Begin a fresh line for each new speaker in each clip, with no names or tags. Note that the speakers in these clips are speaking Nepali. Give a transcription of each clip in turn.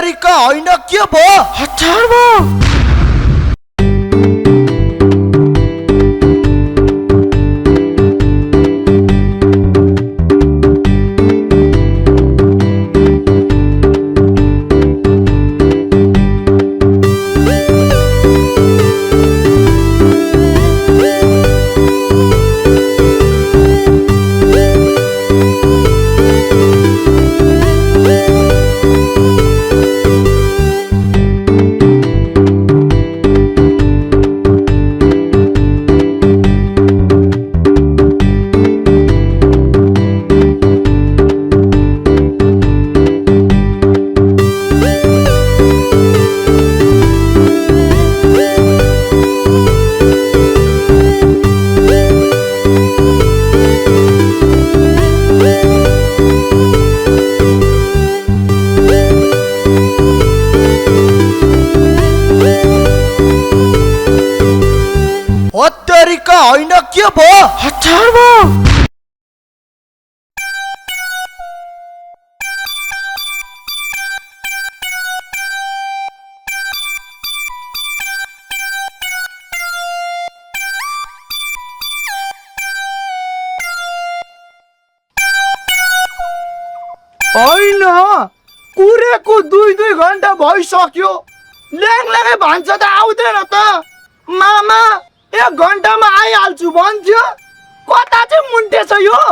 तरिका होइन के भयो
हतार भयो
हो तरिका होइन के भयो
हतार भयो
होइन कुरेको 2 घन्टा भइसक्यो ल्याङल्याङै भन्छ त आउँदैन त मामा 1 घन्टामा आइहाल्छु भन्थ्यो कता चाहिँ मुन्टेछ यो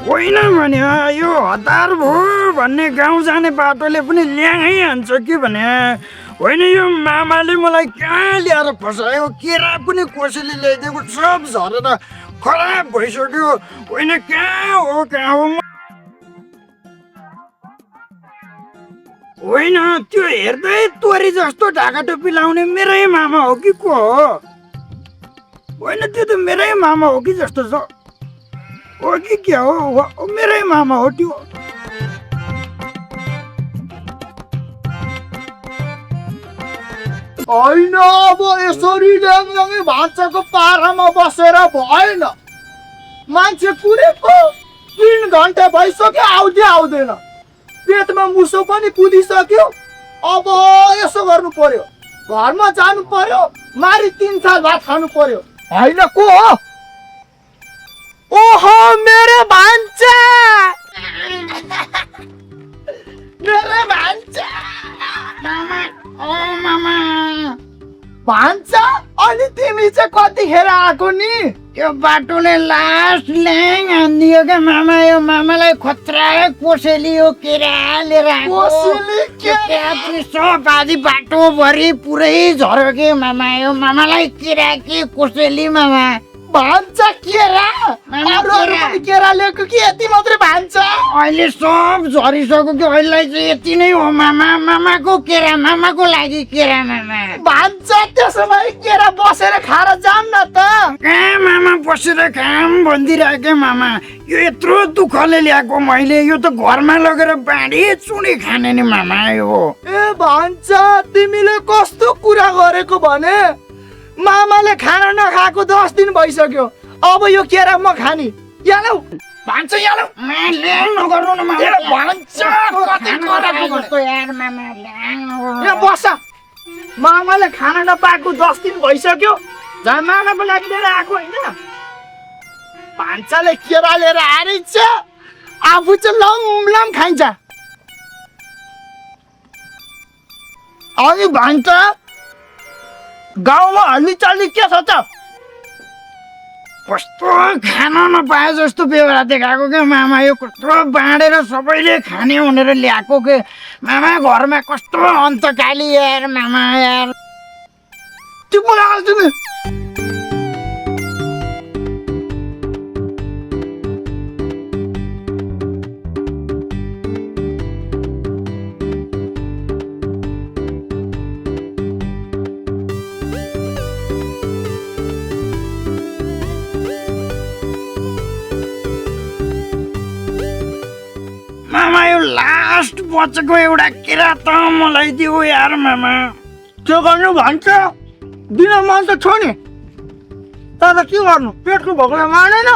होइन भने यो हतार भयो भन्ने गाउँ जाने बाटोले पनि ल्याङै हान्छ कि भने होइन यो मामाले मलाई कहाँ ल्याएर फसायो केरा पनि कसैले ल्याइदिएको सब झरेर खराब भइसक्यो होइन कहाँ हो होइन त्यो हेर्दै तोरी जस्तो ढाका टोपी लाउने मेरै मामा हो कि को हो होइन त्यो त मेरै मामा हो कि जस्तो छ हो कि क्या हो मेरै मामा हो त्यो
होइन अब यसरी ल्याङल्याङै भान्साको पारामा बसेर भएन मान्छे कुरेको 3 घन्टा भइसक्यो आउँदैन पेटमा मुसो पनि कुदिसक्यो अब यसो गर्नु पर्यो घरमा जानु पर्यो मारी 3 साल भात खानु पर्यो होइन को हो ओहो मेरो भान्सा मेरो भान्सा
मामा ओ मामा
भान्सा अनि तिमी चाहिँ कतिखेर आएको नि
यो बाटोले लास्ट ल्याङ हानिदियो क्या मामा यो मामालाई खतरा कोसेली हो केरा लिएर
कोसेली
केरा पनि सब आधी बाटोभरि पुरै झर्यो कि मामा यो मामालाई केरा के कोसेली मामा
भान्सा केरा
मामा,
अरूहरू
केरा।
पनि केरा ल्याएको कि यति मात्रै भान्सा
अहिले सब झरिसक्यो कि अहिले चाहिँ यति नै हो मामा मामाको केरा मामाको लागि केरा मामा
भान्सा त्यसो भए केरा बसेर खाएर जाऊँ न त
कहाँ मामा बसेर काम भनिदिइरहेको मामा यो यत्रो दुःखले ल्याएको मैले यो त घरमा लगेर बाँडी चुनी खाने नि मामा यो
ए भान्सा तिमीले कस्तो कुरा गरेको भने मामाले खाना नखाएको 10 दिन भइसक्यो अब यो केरा म खाने यालौ
भन्छ यालो ल्याङ नगर्नु न मामा
ए भान्सा कति कराको
जस्तो यार मामा ल्याङ
यहाँ बस मामाले खाना नपाएको 10 दिन भइसक्यो झन् मामाको लागि लिएर आएको होइन भान्साले केरा लिएर आएछ आफू चाहिँ लम खाइन्छ अनि भान्सा गाउँमा हल्लीचल्ली के छ त
कस्तो खान नपाए जस्तो बेहोरा देखाएको क्या मामा यो कस्तो बाँडेर सबैले खाने भनेर ल्याएको के मामा घरमा कस्तो अन्तकाली यार मामा यार
त्यो मलाई आउँदैन
लास्ट बचेको एउटा किरा त मलाई दियो यार मामा।
के गर्नु भन्छ दिन मन त छ नि तर के गर्नु पेटको भोकले मानेन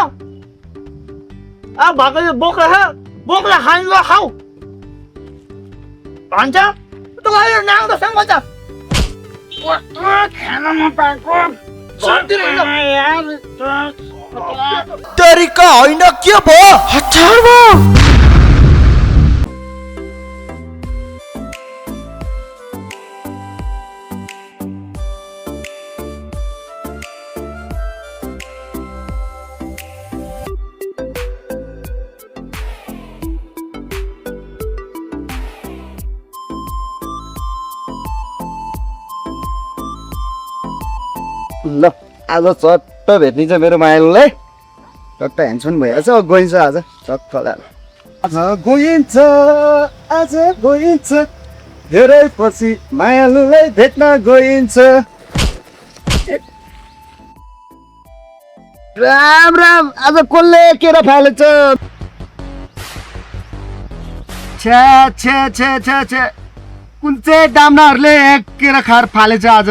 अब भएको बोक्रा खानु ल खाऊ भन्छ तँलाई नाङ्दोसँग त
खान नपाएको यार
तरिका होइन के भयो हतार भयो
ल आज चट्ट भेट्ने मेरो मायालुलाई चट्ट ह्यान्डसम्म भइहाल्छ गइन्छ आज चक्क आज गइन्छ धेरै पछि मायालुलाई भेट्न गइन्छ राम राम आज कसले केरा फालेछ छ्या छ्या छ्या छ्या छ्या कुन चाहिँ दामनाहरूले केरा खार फालेछ आज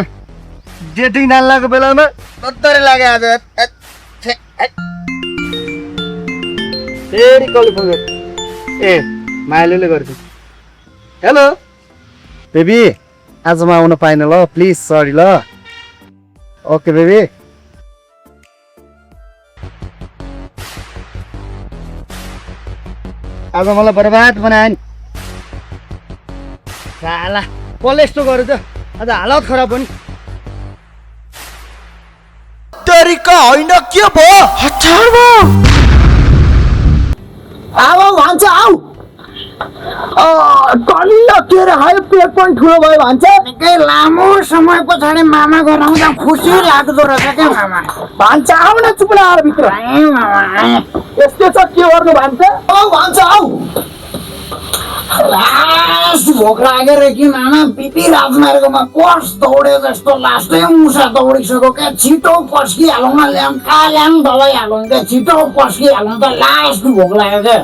डेटिङ नाल्लाको बेलामा तत्तरै लाग्यो आज फेरि कसले फोन गर्यो ए मायालुले गर्छ हेलो बेबी आज म आउन पाइनँ ल प्लिज सरी ल ओके बेबी आज मलाई बर्बाद बनायो नि साला कसले यस्तो गर्यो त आज हालत खराब भयो नि
तरिका होइन के भयो हतार भयो
आऊ भन्छ आऊ टल्ल के खायो पेट पनि ठुलो भयो भन्छ
निकै लामो समय पछाडि मामा घर आउँदा खुसी लाग्दो रहेछ क्या मामा।
भन्छ आऊ न चुप लाएर भित्र यस्तो छ के गर्नु भन्छ आऊ भन्छ आऊ
लास्ट भोक लागेर कि मामा पिपी राजमार्गमा कस दौड्यो जस्तो लास्टै मुसा दौडिसक्यो क्या छिटो पस्किहालौँ न ल्याङ काल्याङ दबाइहालौँ क्या छिटो पस्किहालौँ त लास्ट भोक लाग्यो क्या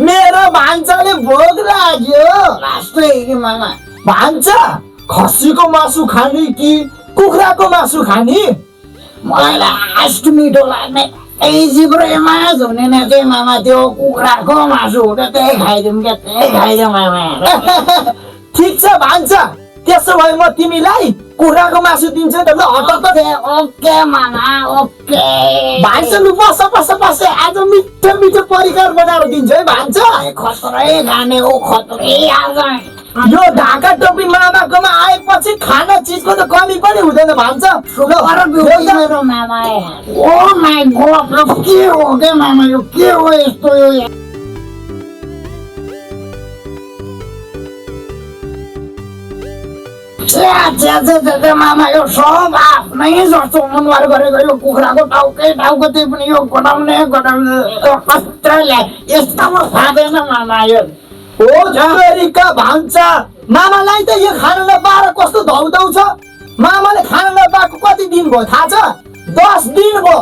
मेरो भान्साले भोग लाग्यो
लास्टै कि मामा।
भान्सा खसीको मासु खाने कि कुखुराको मासु खाने
मलाई लास्ट मिठो लाग्ने जिब्रोमा झुने न चाहिँ मामा त्यो कुखुराको मासु हो क्या त्यही खाइदिउँ क्या त्यही खाइदिउँ मामा।
ठिक छ भान्सा त्यसो भए म तिमीलाई कुखुराको मासु दिन्छु नि त ल हट
ओके मामा ओके
भान्सा लु बस बस बस आज मिठो मिठो परिकार बनाएर दिन्छु है भान्सा
खतरै खाने हो खतरै आज
यो ढाका टोपी मामाकोमा आएपछि खाना चिजको त कमी पनि हुँदैन भन्छ
मेरो मामा ओ माई गॉड के हो के मामा यो के हो यस्तो यो मामा यो सब आफ्नै जस्तो मनबार गरेको यो कुखुराको टाउकै टाउको त्यही पनि यो गडाउने कत्रै यस्तोमा खाँदैन मामा यो
हो झरेका भान्सा मामालाई त यो खान नपाएर कस्तो धौधौ छ मामाले खान नपाएको कति दिन भयो थाहा छ 10 दिन भयो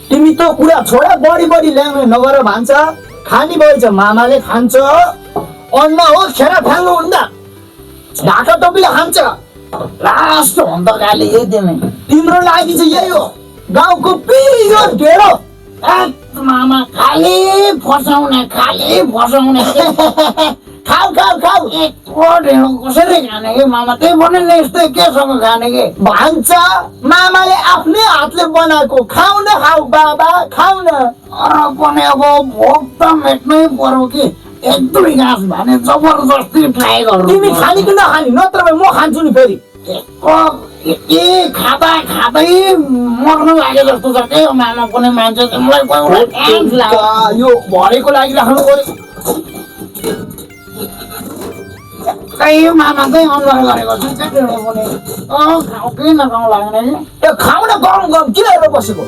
तिमी त कुरा छोडा बढी बढी ल्याउने नगर भान्सा खानी भएछ मामाले खान्छ अन्न हो खेर फ्याङ्गो हुँदा ढाका टोपीले खान्छ
लास्ट भन्दा गाली दिने
तिम्रो लागि चाहिँ यही हो गाउँको पिरो ढेँडो
मामा खाली फसाउने
खाऊ खाऊ खाऊ
एकको ढेँडो कसरी खाने कि मामा त्यही भने नि यस्तै केसँग खाने कि
भन्छ मामाले आफ्नै हातले बनाएको खाऊ न खाऊ बाबा खाऊ न
पनि अब भोक त मेट्नै पर्यो कि एक दुई घाँस भने जबरजस्ती ट्राई गर्नु
तिमी खाने कि नखाने नत्र भए म खान्छु नि फेरि
खाँदा खाँदै मर्न लाग्यो जस्तो छ के मामा पनि मान्छे तिमीलाई
यो भरेको लागि राख्नु पर्यो
कहीँ मामाकै अनुहार गरेको छ क्या पनि खाऊ कि नखाऊ लाग्ने कि
खाऊ न गरम गरम किन हेरेर बसेको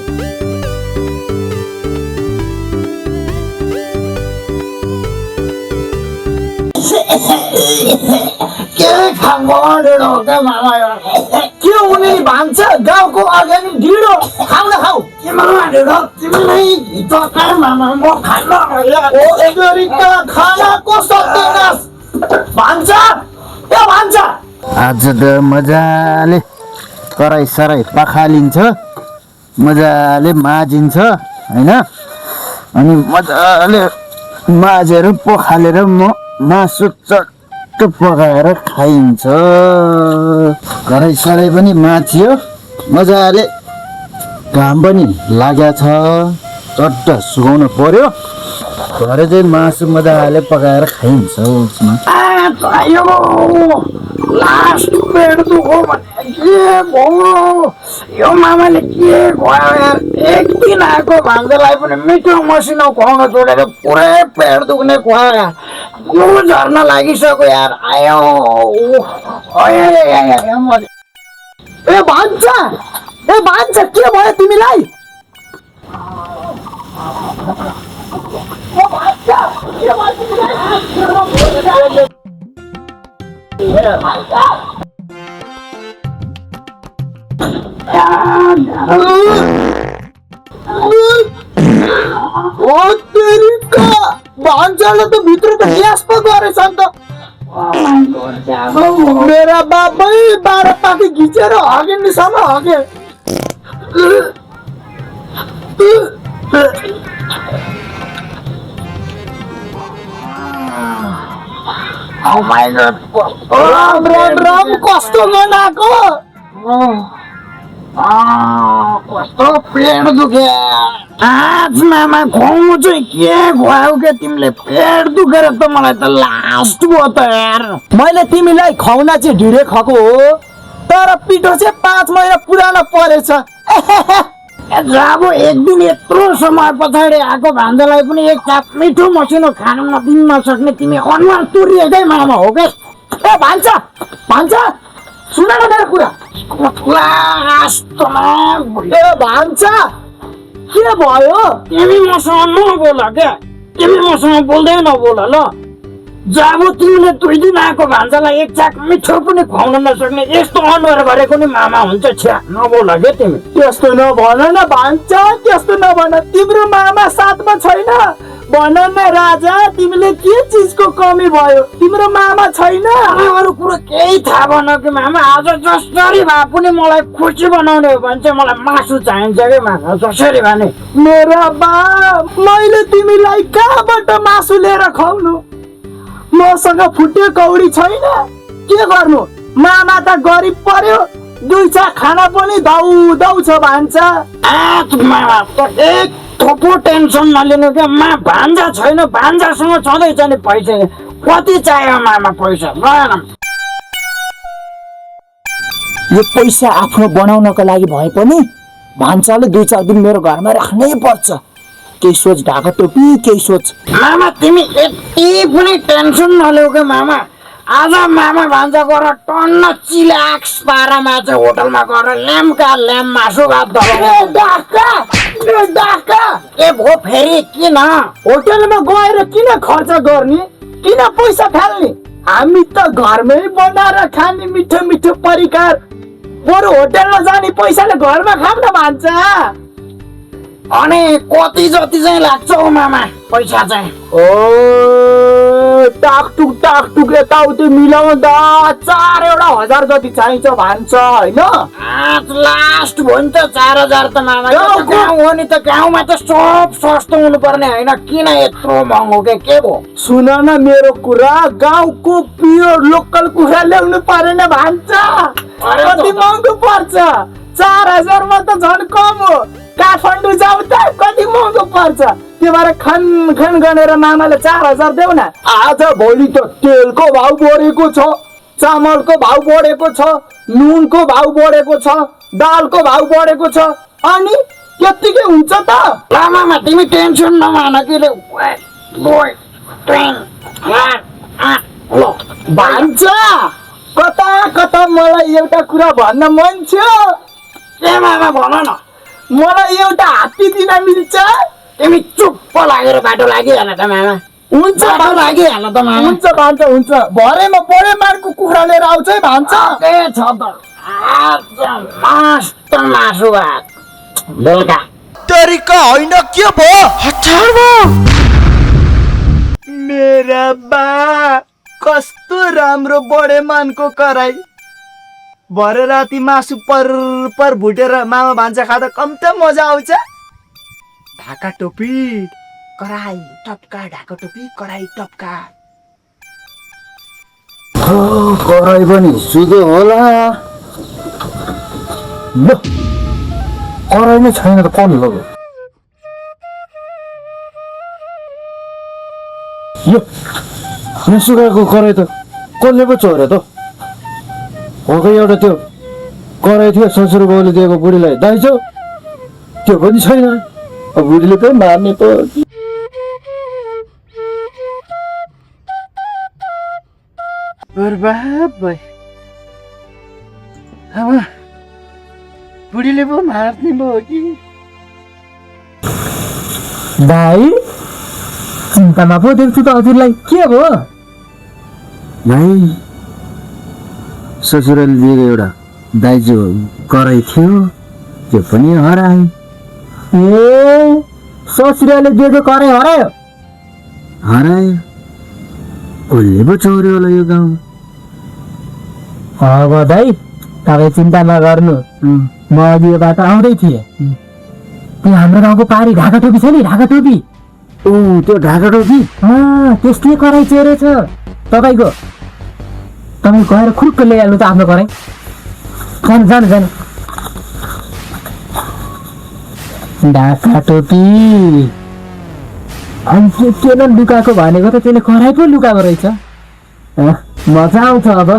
के खाएको ढेँडो हो क्या मामा
के हुने भन्छ गाउँको अर्ग्यानिक ढिँडो खाऊ न खाऊ खानाको सत्यानाश भान्सा ए भान्सा
आज त मजाले कराई सराई पखालिन्छ मजाले माझिन्छ होइन अनि मजाले माझेर पखालेर मासु चट्ट पकाएर खाइन्छ कराई सराई पनि माथियो मजाले घाम पनि लागेको छ चट्ट सुकाउनु पर्यो भरे चाहिँ मासु मजाले पकाएर खाइन्छ उसमा
लास्ट पेट दुखो भने के भयो यो मामाले के खुवायो यार एक दिन आएको भान्जालाई पनि मिठो मसिनो खुवाउन छोडेर पुरै पेट दुख्ने खुवायो यार यो झर्न लागिसक्यो यार आयो
ए भान्सा के भयो तिमीलाई भान्साले त भित्र त ग्यास पो गरेछ नि त मेरा बाबै 12 पाकी घिचेर हगिनेसम्म हगे राम कस्तो मनाको
कस्तो पेट दुख्यो आज मामा खुवाउनु चाहिँ के खुवायो के तिमीले पेट दुखेर त मलाई त लास्ट भयो त यार
मैले तिमीलाई खुवाउन चाहिँ ढिँडे खुवाएको हो तर पिठो चाहिँ 5 महिना पुरानो परेछ
अब एक दिन यत्रो समय पछाडि आएको भान्जालाई पनि एक चाप मिठो मसिनो खानु नदिन नसक्ने तिमी अनुहार तुरिएकै मामा हो के
ए भान्सा सुन न मेरो कुरा ए भान्सा के भयो
तिमी मसँग नबोल क्या तिमी मसँग बोल्दै नबोल ल जब तिमीले 2 दिन आएको भान्जालाई एक चाक मिठो पनि खुवाउन नसक्ने यस्तो अनुहार गरेको नि मामा हुन्छ छ्या नबोल के तिमी
त्यस्तो नभन न भान्सा त्यस्तो नभन तिम्रो मामा साथमा छैन भन न राजा तिमीले के चिजको कमी भयो तिम्रो मामा छैन
अरू कुरो केही थाहा भएन कि मामा आज जसरी भए पनि मलाई खुसी बनाउने हो भने चाहिँ मलाई मासु चाहिन्छ कि मामा जसरी भने
मेरा बा मैले तिमीलाई कहाँबाट मासु लिएर खुवाउनु मसँग फुटे कौडी छैन के गर्नु मामा त गरिब पर्यो 2 चा खाना पनि दाउ छ भान्सा
मामा त एक थोपो टेन्सन नलिनु क्या भान्जा छैन भान्जासँग छँदैछ नि पैसा कति चाहियो मामा पैसा गएन
यो पैसा आफ्नो बनाउनको लागि भए पनि भान्साले 2-4 दिन मेरो घरमा राख्नै पर्छ केही सोच ढाका टोपी केही सोच
मामा तिमी यति पनि टेन्सन नलिऊ के मामा आज मामा भान्जा गएर टन्न चिलाक्स पारामा चाहिँ होटलमा गएर ल्याम मासु भात
डाका
ए भो फेरि किन
होटलमा गएर किन खर्च गर्ने किन पैसा फाल्ने हामी त घरमै बनाएर खाने मिठो मिठो परिकार बरु होटलमा जाने पैसाले घरमा खाऊ न भान्सा
अनि कति जति चाहिँ लाग्छ हौ मामा पैसा चाहिँ
ओ टाकटुक यताउति मिलाउँदा 4,000 जति चाहिन्छ भान्सा होइन
लास्ट भयो नि त 4,000 त मामा गाउँ हो नि त गाउँमा त सब सस्तो हुनु पर्ने होइन किन यत्रो महँगो के भयो
सुन न मेरो कुरा गाउँको प्योर लोकल कुखुरा ल्याउनु परेन भान्सा कति महँगो पर्छ 4,000 मा त झन् कम हो काठमाडौँ जाऊ त कति महँगो पर्छ त्यो भएर खन गरेर मामाले 4,000 देऊ न आज भोलि त तेलको भाउ बढेको छ चामलको भाउ बढेको छ नुनको भाउ बढेको छ दालको भाउ बढेको छ अनि त्यतिकै हुन्छ त
ल मामा तिमी टेन्सन नमान कि
भान्सा कता मलाई एउटा कुरा भन्न मन थियो
के मामा भन न
मलाई एउटा हात्ती दिन मिल्छ
तिमी चुप्प लागेर बाटो लागिहाल त मामा
हुन्छ
बाटो लागिहाल त मामा
हुन्छ भान्सा हुन्छ भरेमा बडे मार्को कुखुरा लिएर आउँछ है भान्सा
के छ त आज मस्त मासु भात बेलुका
तरिका होइन के भयो हतार भयो
मेरा बा कस्तो राम्रो बडे मानको कराई भरे राति मासु पर भुटेर मामा भान्सा खाँदा कम्ता मजा आउँछ ढाका टोपी कराई टपका ढाका टोपी कराई टपका
कराई पनि सुधो होला ल कराई नै छैन त कन लग्यो यो सुकाएको कराई त कसले पो चोर्यो त हकै एउटा त्यो कराई थियो ससुर बाउले दिएको बुढीलाई दाइजो त्यो पनि छैन अब बुढीले पनि मार्ने पो बर्बाद भयो आमा बुढीले पो मार्ने भयो कि
दाइ चिन्तामा पो देख्छु त हजुरलाई के भयो
भाइ ससुराले दिएको एउटा दाइजो कराई थियो त्यो पनि हरायो
ए ससुराले दिएको कराई हरायो
हरायो कसले पो चोर्यो होला यो गाउँ
अब दाइ तपाईँ चिन्ता नगर्नु म अघि यो बाटो आउँदै थिएँ त्यो हाम्रो गाउँको पारी ढाका टोपी छ नि ढाका टोपी
ओ त्यो ढाका टोपी
त्यसले कराई चोरेछ तपाईँको तपाईँ गएर खुर्क ल्याइहाल्नु त आफ्नो कराई जानु जानु जानु ढाका टोपी अनि त्यो लुकाएको भनेको त त्यसले कराई पो लुकाएको रहेछ मजा आउँछ अब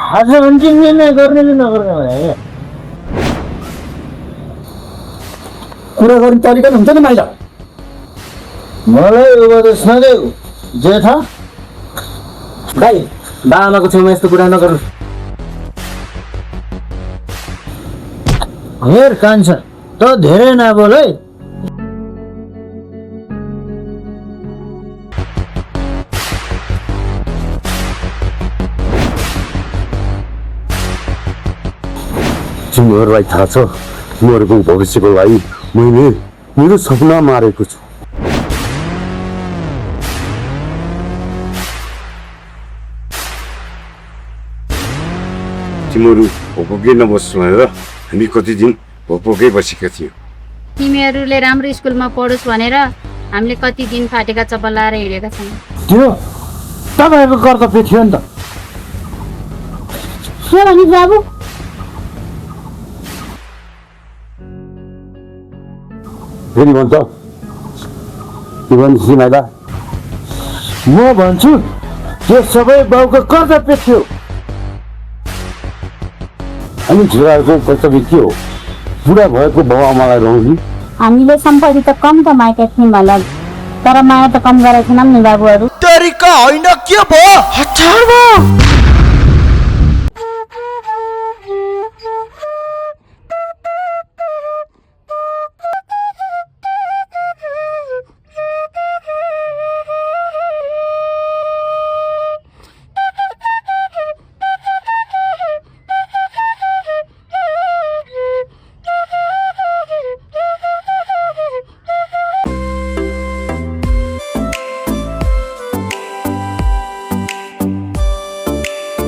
आज अन्तिम निर्णय गर्ने कि नगर्ने भने कुरा गर्ने तरिका हुन्छ नि माइला मलाई उपदेश नदेऊ जे था भाइ बाबाको छेउमा यस्तो कुरा नगर्नु हेर कान्छ त धेरै नबोल है
तिमीहरूलाई थाहा छ तिमीहरूको भविष्यको लागि मैले मेरो सपना मारेको छु तिमीहरू भोकै नबस्नु भनेर हामी कति दिन भोकै बसेका थियौँ
तिमीहरूले राम्रो स्कुलमा पढोस् भनेर हामीले कति दिन फाटेका चप्पल लाएर हिँडेका छौँ
त्यो तपाईँहरूको कर्तव्य थियो नि त
के भने बाबु
फेरि भन्छ के भन्छ माइला
म भन्छु त्यो सबै बाउको कर्तव्य थियो
हामी छोराहरूको कर्तव्य के हो बुढा भएको बाउ आमालाई रहने
हामीले सम्पत्ति त कम कमाएका थियौँ होला तर माया त कम गरेका छैनौँ नि बाबुहरू
तरिका होइन के भयो हतार भयो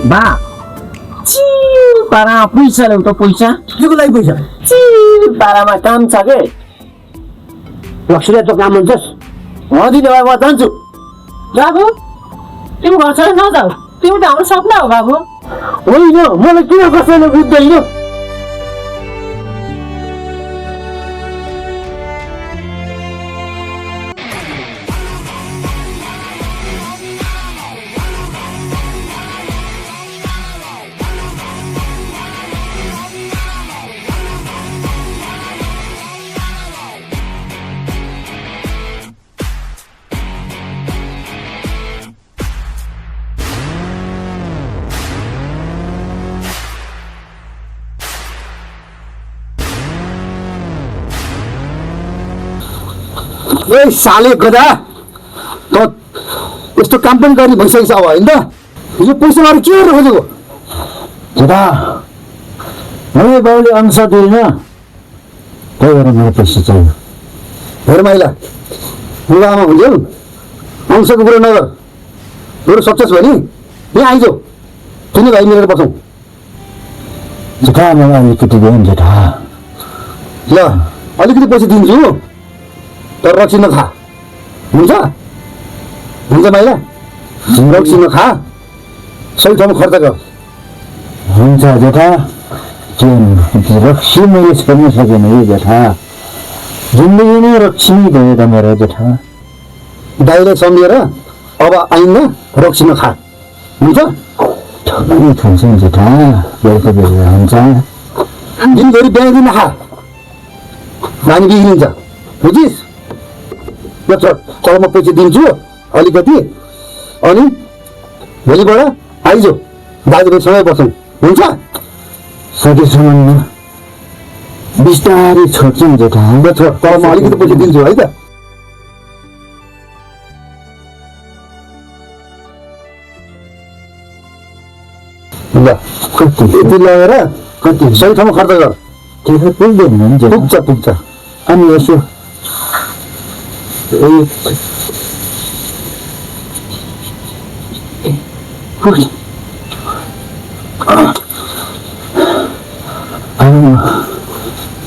बा चिल पारा पैसा ल्याउ त पैसा
केको लागि पैसा
चिल पारामा काम छ के
लक्ष्मीलाई त काम हुन्छस्
दिदी भाइ म जान्छु बाबु तिमी घर छोडेर नजाऊ तिमी त हाम्रो सपना हो बाबु
होइन मलाई किन कसैले बुझ्दैन ए साले गदा त यस्तो काम पनि गर्ने भइसकेको छ अब होइन त यो पैसा अरू के गरेर खोजेको जेठा मैले बाउले अंश दिएन त्यही भएर मेरो पैसा चाहियो हेर माइला बुढा आमा हुन्थ्यौ अंशको कुरो नगर मेरो सक्सेस भयो नि यहाँ आइज तिनी भाइ मिलेर बसौँ जेठा मलाई अलिकति दियो नि जेठा ल अलिकति पैसा दिन्छु तर रक्सी नखा हुन्छ हुन्छ माइला रक्सी नखा सही ठाउँमा खर्च गर हुन्छ जेठा रक्सी मैले छोड्न सकेन है जेठा जिन्दगी नै रक्सी नै भयो त मेरो जेठा दाइले सम्झेर अब आइन्दा रक्सी नखा हुन्छ ठक्कै खान्छ नि जेठा बेलुका बेलुका हुन्छ दिनभरि बिहान दिन खा नानी बिग्रिन्छ बुझिस् यत्रो तर म पैसा दिन्छु अलिकति अनि भोलिबाट आइज दाजुभाइसँगै बसौँ हुन्छ सकेसम्म बिस्तारै छोड्छु नि जेठा तर म अलिकति पैसा दिन्छु है त ल कति यति लगेर कति सही ठाउँमा खर्च गर त्यो पुग्दैन नि पुग्छ पुग्छ अनि यसो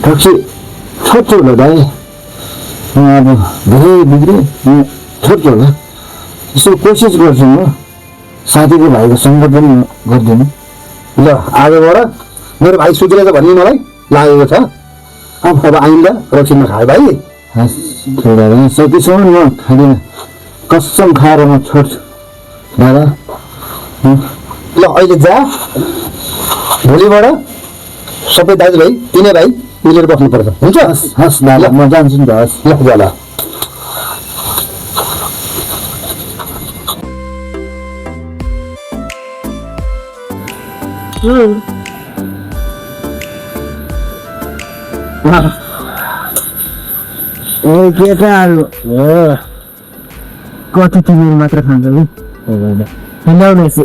रक्सी छोड्छु होला दाइ अब धेरै बिग्रेँ छोड्छु होला यसो कोसिस गर्छु म साथीको भाइको सङ्ग पनि गरिदिनु ल आजबाट मेरो भाइ सुध्रेछ भन्ने मलाई लागेको छ अब आइन्दा रक्सी नखायो भाइ सकेसम्म म खाँदिनँ कसम खाएर म छोड्छु दादा ल अहिले जा भोलिबाट सबै दाजुभाइ तिनै भाइ मिलेर बस्नुपर्छ हुन्छ हस् दादा म जान्छु नि त हस् ल ल ए केटाहरू कति तिमीहरू मात्र खान्छ नि ल्याउनु यसो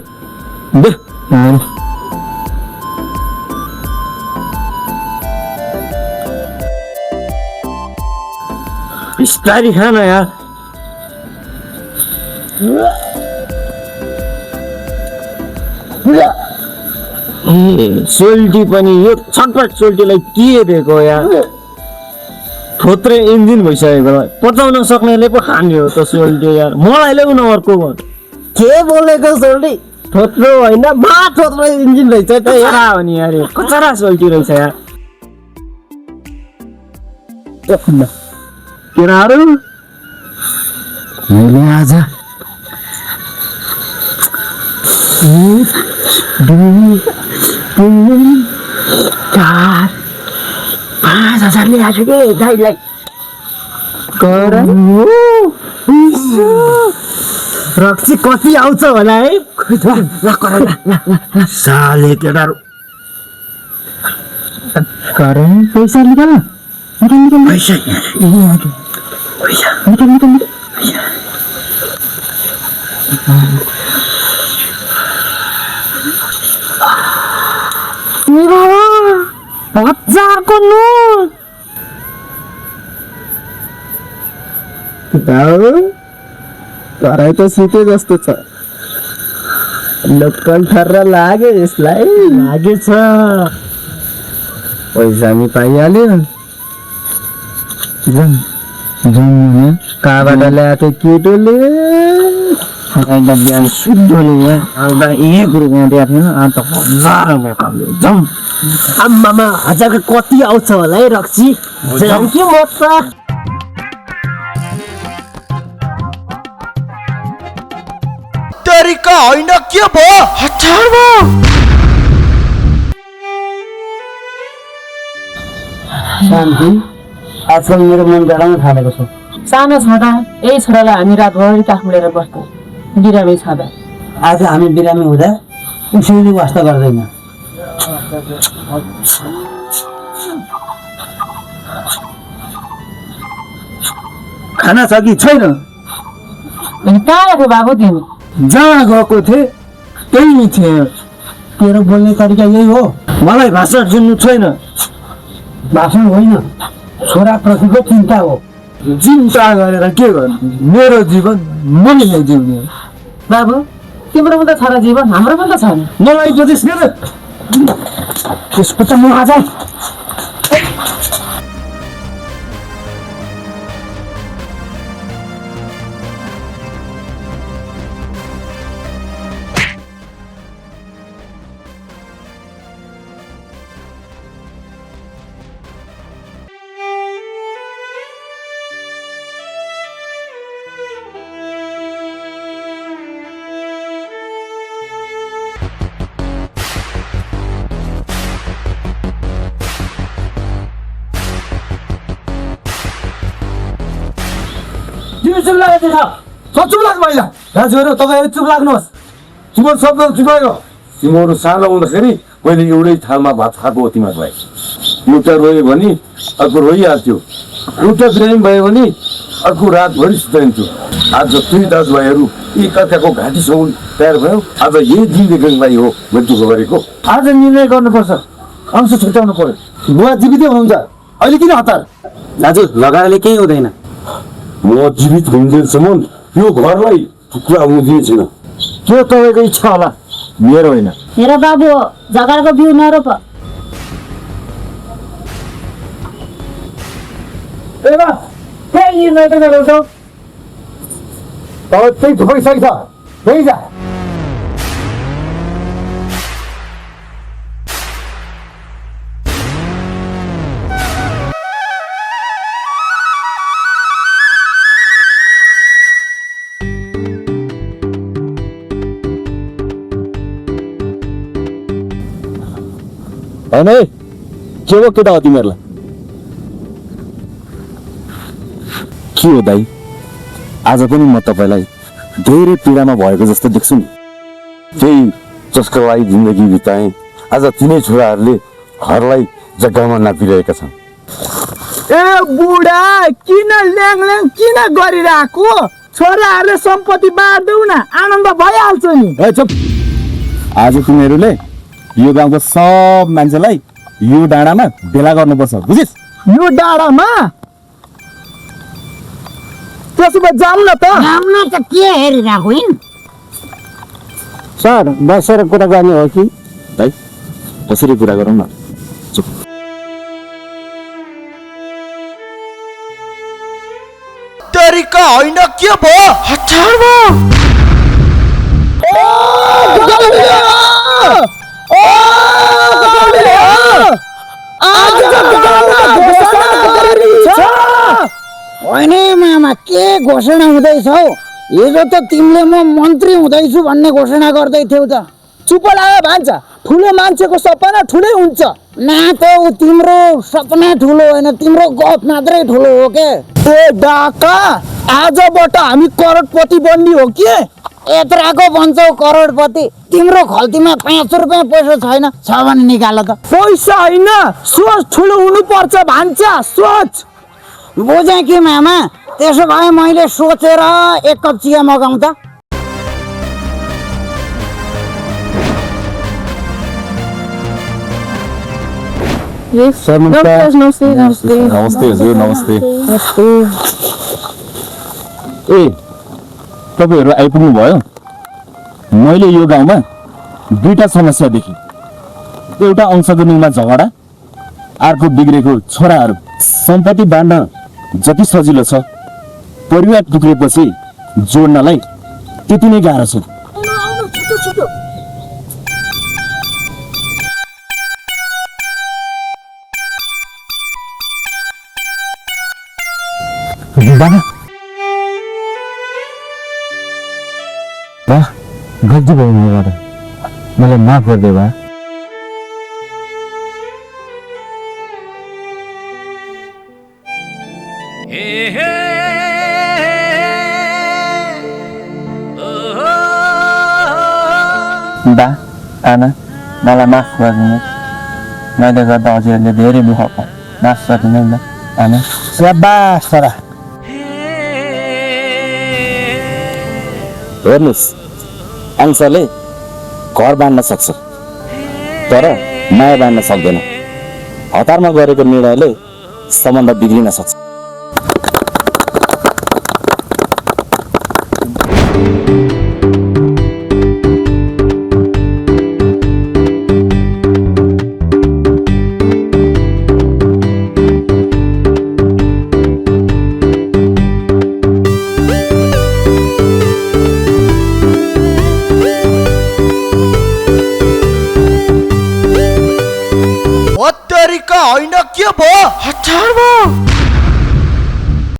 बिस्तारी खान यार सोल्टी पनि यो छटपट सोल्टीलाई के दिएको यार थोत्रै इन्जिन भइसकेको पचाउन सक्नेले पो खाने हो त सोल्टी यार मलाई ल्याउन अर्को के बोलेको सोल्टी थोत्रो होइन थोत्रो इन्जिन रहेछ त हेरा हो नि यार कचरा सोल्टी रहेछ यार केटाहरू मैले आज 5,000 ल्याएको के दाइलाई रक्सी कति आउँछ होला है साले केटाहरू पैसा निकाल पैसा हजारको नोट तराई त सिटे जस्तो छ लोकल ठर्रा लाग्यो यसलाई लागेछ पैसा नि पाइहाल्यो कहाँबाट ल्याएको केटोले बिहान शुद्धले यहाँ एक रुपियाँ दिएको थिएन अन्त 1000 रुपियाँ पाउँयो जाउँ आम्मामा हजारको कति आउँछ होला है रक्सी के मजा
तरिका होइन के भयो हतार भयो
शान्ति आजकल मेरो मन डराउन थालेको छ
सानो छँदा यही छोरालाई हामी रातभरि काखुलेर बस्थ्यौँ बिरामी छँदा
आज हामी बिरामी हुँदा उसैले वास्ता गर्दैन खाना छ कि छैन?
अनि कहाँ गएको बाबु तिमी?
जहाँ गएको थिएँ त्यही नै थिएँ। तेरो बोल्ने तरिका यही हो? मलाई भाषण सुन्नु छैन। भाषण होइन, छोराप्रतिको चिन्ता हो। चिन्ता गरेर के गर्नु? मेरो जीवन मैले नै जिउने हो।
बाबु तिम्रो पनि त छ र जीवन, हाम्रो पनि त छ नि।
मलाई ज्योतिष गरेर त्यसको त म आज चुप लागेको छ। चुप लाग्नु भएन। दाजुहरू तपाईँहरू चुप लाग्नुहोस्।
तिम्रो शब्द चुपायो। तिमीहरू सानो हुँदाखेरि मैले एउटै थालमा भात खाएको हो तिमीहरूलाई। एउटा रोयो भने अर्को रोइहाल्थ्यो, एउटा बिरामी भयो भने अर्को रातभरि सुताइन्थ्यो। आज दुई दाजुभाइहरू एकअर्काको घाँटीसम्म तयार भयो। आज यही दिन देख्नलाई हो मैले दुःख गरेको।
आज निर्णय गर्नुपर्छ, अंश छुट्याउनु पर्यो। बुवा जीवितै हुनुहुन्छ, अहिले किन हतार?
दाजु लगाएले केही हुँदैन।
म जीवित हुन्जेलसम्म यो घरलाई टुक्रा हुनु दिने छैन।
त्यो तपाईँको इच्छा होला, मेरो होइन।
हेर बाबु झगडाको बिउ नरोप।
ए बा, त्यही निर्णय त गराउँछौ। तब त्यही थुप्रै सही छ, त्यही जा।
होइन है, के हो केटा हो तिमीहरूलाई? के हो दाइ, आज पनि म तपाईँलाई धेरै पीडामा भएको जस्तो देख्छु नि। त्यही जसको लागि जिन्दगी बिताएँ, आज तिनै छोराहरूले घरलाई जग्गामा नापिरहेका छन्।
ए बुढा किन ल्याङ किन गरिरहेको? छोराहरूले सम्पत्ति बाँड्देऊ न, आनन्द भइहाल्छ नि।
ए चुप! आज तिमीहरूले यो गाउँको सब मान्छेलाई यो डाँडामा भेला गर्नुपर्छ, बुझिस्?
यो डाँडामा त्यसो भए जाऊँ न त।
राम्रो त के हेरिरहेको हिँड।
सर बसेर कुरा गर्ने हो कि?
है, कसरी कुरा गरौँ न? चुप!
तरिका होइन के भयो? हतार भयो।
होइन मामा, के घोषणा हुँदैछ हौ? हिजो त तिमीले म मन्त्री हुँदैछु भन्ने घोषणा गर्दै थियौ त। चुप लाग्यो भान्सा, ठुलो मान्छेको सपना ठुलै हुन्छ। न त ऊ तिम्रो सपना ठुलो होइन, तिम्रो गफ मात्रै ठुलो हो के। ए डाका, आजबाट हामी करोडपति बन्ने हो के? यत्राको बन्छौ करोडपति? तिम्रो खल्तीमा 5 रुपियाँ पैसा छैन, छ भने निकाल त। पैसा होइन, सोच ठुलो हुनुपर्छ भान्सा, सोच। बुझेँ कि मामा, त्यसो भए मैले सोचेर एक कप चिया मगाउँ त।
नमस्ते हजुर, नमस्ते। ए, तपाईँहरू आइपुग्नु भयो? मैले यो गाउँमा दुईटा समस्या देखेँ। एउटा अंशजमीनमा झगडा, अर्को बिग्रेको छोराहरू। सम्पत्ति बाँड्न जति सजिलो छ, परिवार टुक्रेपछि जोड्नलाई त्यति नै गाह्रो छ।
गल्ती भयो मबाट, मलाई माफ गरिदियो बा।
बा, आमा, मलाई माफ गरिदिनुहोस्। मैले गर्दा हजुरहरूले धेरै दुःख पाए, माफ गरिदिनु न आमा।
स्याबास छोरा।
हेर्नुहोस्, अंशले घर बाँड्न सक्छ तर माया बाँड्न सक्दैन। हतारमा गरेको निर्णयले सम्बन्ध बिग्रिन सक्छ।
होइन के भयो?
हतार भयो